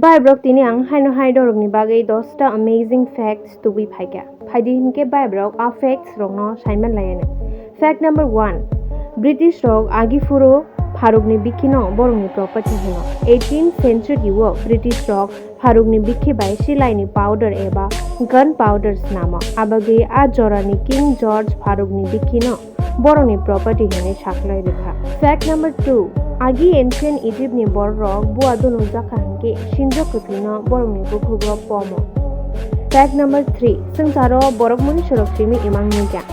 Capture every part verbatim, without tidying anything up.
Bai borok, tini ang haino hai norokni bagwi dosta amazing facts tubui phaikha. Phaidi hinkhe bai borok a facts rokno saiman layani. Fact number one, British rok agi phuru pharukni bikhino borokni property hino. Eighteenth century o British rok pharukni bikhi bai silaini powder eba gun powder snamo. Abagwi a jorani King George pharukni bikhino borokni property hinwi saklai rwkha. Fact number two, agi ancient Egypt ni bororok bua dunuk jakha hinkhe sinjo kwthwino borokni bukhugo pomo. Fact number three, swngcharo borok munisurok simi imang nukya.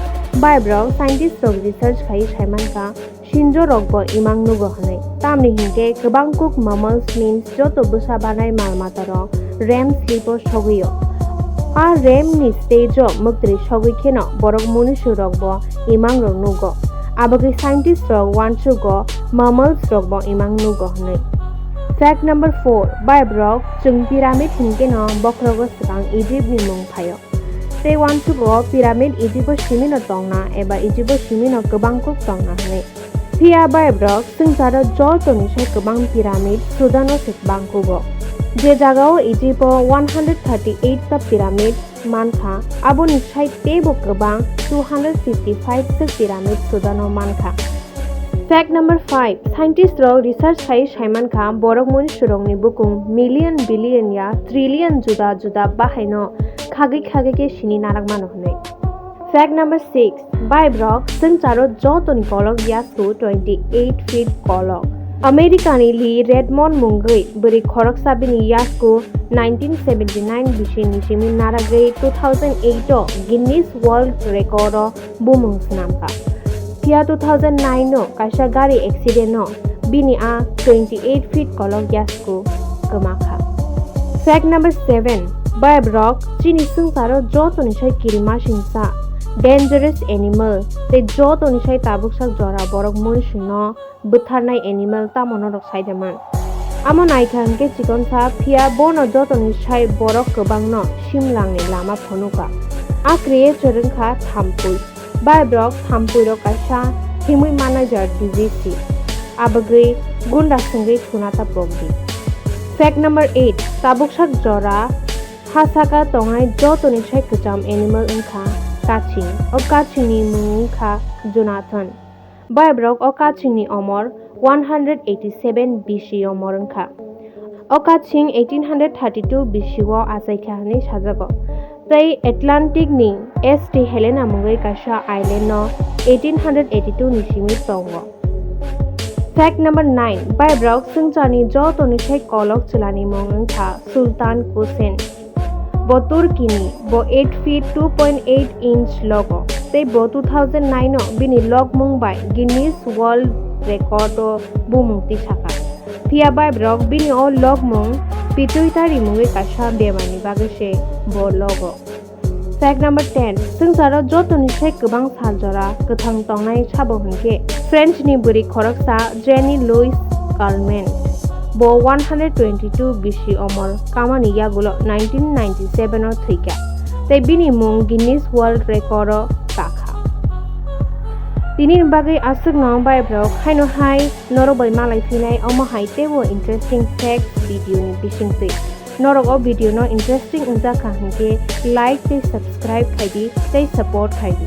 Bai borok scientist rok research khai saimankha sinjo rokbo imang nugo hwnwi. Tamni hinkhe kwbang kuk mammals means joto bwsa banai mal matarok REM sleep o sogwio. A REM ni stage o mwktwi sogwi kheno borok munisu rokbo imang rok nugo. Abagwi scientist rok uansugo mammals rokbo imang nugo hwnwi. Fact number four, bai borok chwng pyramid hinkhe no bokhorogo swkang Egypt ni mung phaio. Tei uansugo pyramid Egypt o simi no tongna eba Egypt o simi no kwbang kuk tongna hwnwi. Phiya bai borok swngcharo jotoni sai kwbang pyramid Sudan o se bangkugo. Je jaga o Egypt o one hundred thirty eight ta pyramid mankha, aboni sai teibo kwbang two hundred fifty five se pyramid Sudan o mankha. Fact number five, scientist rok research khai saimankha borok munisurokni bukung million, billion ya trillion juda juda bahaino khagwi khagwi khe sini narak mano hwnwi. Fact number six, bai borok swngcharo jotoni kolok yasku twenty eight feet kolok. America ni Lee Redmond mungwi bwrwi khoroksa bini yasku nineteen seventy nine bisi ni simi naragwi two thousand eight o Guinness World Record o bumung swnamkha. Phiya two thousand nine o kaisa gari accident o bini a twenty eight feet kolok yasku kwmakha. Fact number seven, bai borok chini swngcharo jotoni sai kirima singsa, dangerous animal tei jotoni sai tabuksak jora borok muisingno bwtharnai animal tamo norok sai de man. Amo naikha hinkhe chikonsa, phiya bono jotoni sai borok kwbangno simlangni lama phunukha. A creature wngkha thampui. Bai borok thampuirok kaisa himwi manager disease si. Abagwi gunda swngwi thuna ta pokdi. Fact number eight, tabuksak jora ha saka tongnai jotoni sai kwcham animal wngkha kaching. O kachingni mung wngkha Jonathan. Bai borok o kachingni omor one hundred eighty seven B C omor wngkha. O kaching eighteen hundred thirty two B C o achaikha hwnwi sajago. Tei Atlantic ni S T Helena mungwi kaisa island no eighteen hundred eighty two ni simi tongo. Fact number nine, bai borok swngcharni jotoni sai kolok chwlani mung wngkha Sultan Kusen. Bo Turkey ni, bo eight feet two point eight inch logo. Tei bo two thousand nine o bini logmung bai Guinness World Record o bumung tisakha. Phiya bai borok bini o logmung pituitary mungwi kaisa bemarni bagwi se bo logo. Fact number ten, swngcharo jotoni sai kwbang sal jora kwthang tongnai sabo hwnkhe French ni bwrwi khoroksa Jeanne Louise Calment. Bo one hundred twenty two B C omor kamani yagulo nineteen ninety seven o thwikha, tei bini mung Guinness World Record o kakha. Tini ni bagwi aswkno bai borok haino hai norok bai malai phinai omo hai teibo interesting facts video ni bisingtwi. Norok o video no interesting wngjak kha hwnkhe like tei subscribe khaidi tei support khaidi.